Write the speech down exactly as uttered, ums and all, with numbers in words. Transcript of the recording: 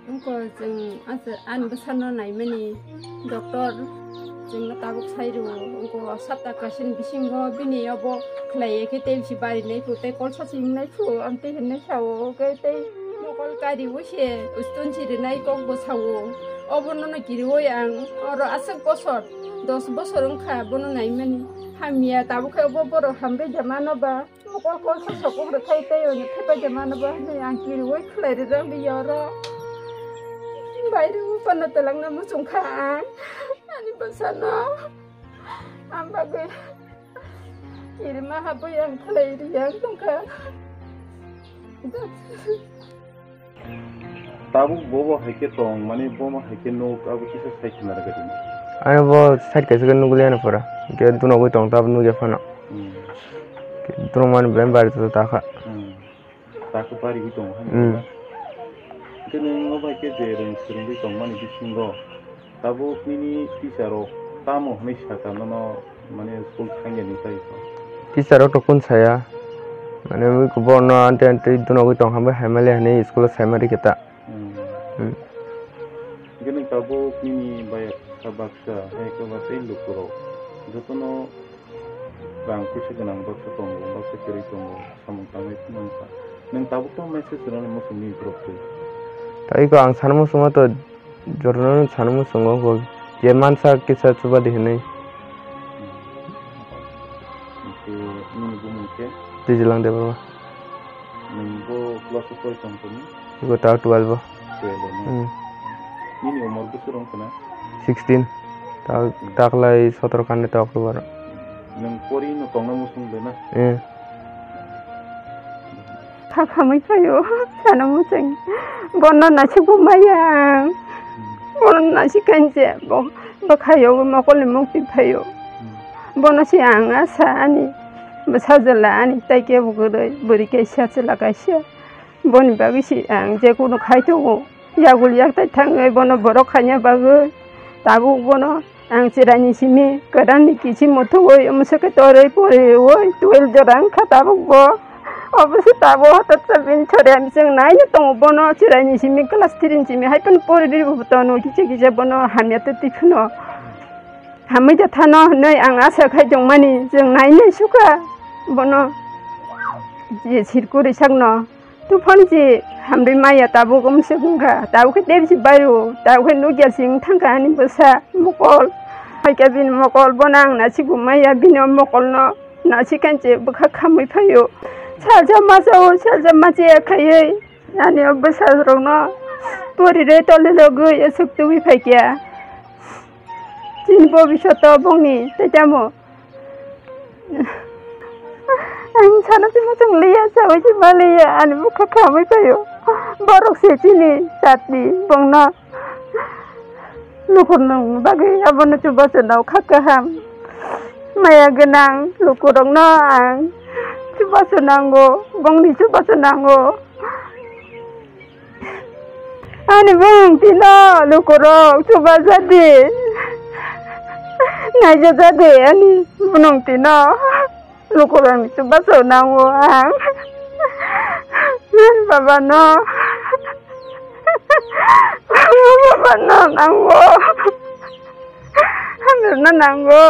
Wngkha chwng asa-, ani bwsano naimani doctor chwngno tabuk sai rwo. Wngkha sapta kaisani bisingo bini obo khlaiya khe tei bisi bari nai phu tei kol sachi wngnai phu, amtwi hwnwi sao. Hwnkhe tei mokol kariwi se uston si rwnai kok bo sao. Obono no kiriwi ang oro aswk bosor, dos bosor wngkha bono naimani. Hamya tabuk khe obo borok hambai ja mano ba. Mokol kol sa sokok rwkhai tei oni thepai de mano bo hwnwi ang kiriwi khlai rijak liya oro. Bairung phano twlangna muchung kha ang. Ani bwsano ang bagwi kirima habwi ang khlai riya wng tongkha. Tabuk bobo hai khe tong, mane bomo hai khe nuk, abo kisa side khna rwgadi. Ano bo side kaisa khe nukliya no pura. Hwnkhe dunogwi tong, tabuk nukya phano. Hmm. Dunok mani belai bari to takha. Hmm. Takha bari wi tongo hani. Hmm. Hwnkhe nwng obo hai khe je rwng swrwngwi tongmani bisingo tabuk nini teacher rok tamo hwnwi sakha nono? Mane school thangya ni tai ko. Teacher rok to kun saya. Mane wi ko borno ante ante dunogwi tong hambai haimali hani school o saimari khe ta. Hmm. Hmm. Hwnkhe nwng tabuk nini bai kha baksa, hai khe ba tei lukurok jotono rang puisa gwnang baksa tongo, baksa kwrwi tongo, samung tangwi phano wngkha. Nwng tabuk to message rwna muchungni borok twi. Tai ko ang sana muchungo to Jotono sana muchungo bo je mansa kisa chubadi hinwi. Hwnkhe nini bumung khe? Twijilang Debbarma. Nwng bo class o pori tong tongni? Bo ta twelve o. Twelve o no? Hmm. Nini umor bwswk wng khna? Sixteen. Ta-, hmm, taklai sotoro kandi ta October o. Nwng pori no tongna muchung de na? Eh. Kha khamwi phaio, sana muchung. Bono naisik bo maya ang. Bono naisik kainse, bo, bo khaio, bo mokolni mukti phaio. Bono se ang asa ani, bwsajwla ani, tai kebo kwrwi, bwrwi kaisa, chwla kaisa. Boni bagwi se ang je kunu khai tongo. Yagul yaktai thangwi bono borok khaina bagwi tabuk bono ang chwraini simi kwdamni kichi muthungwi mwswkhe torwi poriwi twelve jora wngkha tabuk bo. Obo se tabuk hotot sa bini chwraini chwng naina tongo bono chwraini simi class three ni simi hai phano poriwi bo tono kisa kisa bono hamya twtwi phano hamwi da thano hwnwi ang asa khai tongmani chwng nainai sukha bono je sirkuri sakno. Tuphang si hamri maya tabuk umsuk wngkha, tabuk khe tebsi baio, tabuk khe nukya si wng thangkha ani bwsa mokol. Haikhe bini mokol bono ang nasikbo maya, bini o mokolno nasik khe bwkha khamwi phaio. Salsa masa o, salsa masa ya khaiwi ani o bwsa rokno pori rwi toli rogwi aswk tubui phaikha. Chini bobiswt o bongni tei tamo. Ang sana si muchung liya, sawi si ma liya, ani bwkha khamwi phaio. Borok se chini jatni bongno. Lukurokni bagwi abono chubachu nao kha kaham. Maya gwnang lukurokno ang chubachu nango, bongni chubachu nango. Ani bumung tino lukurok chubajadi. Naijajadi ani bumung tino lukurokni chubachu nango ang. Ani babano, babano nango. Hamjakna nango.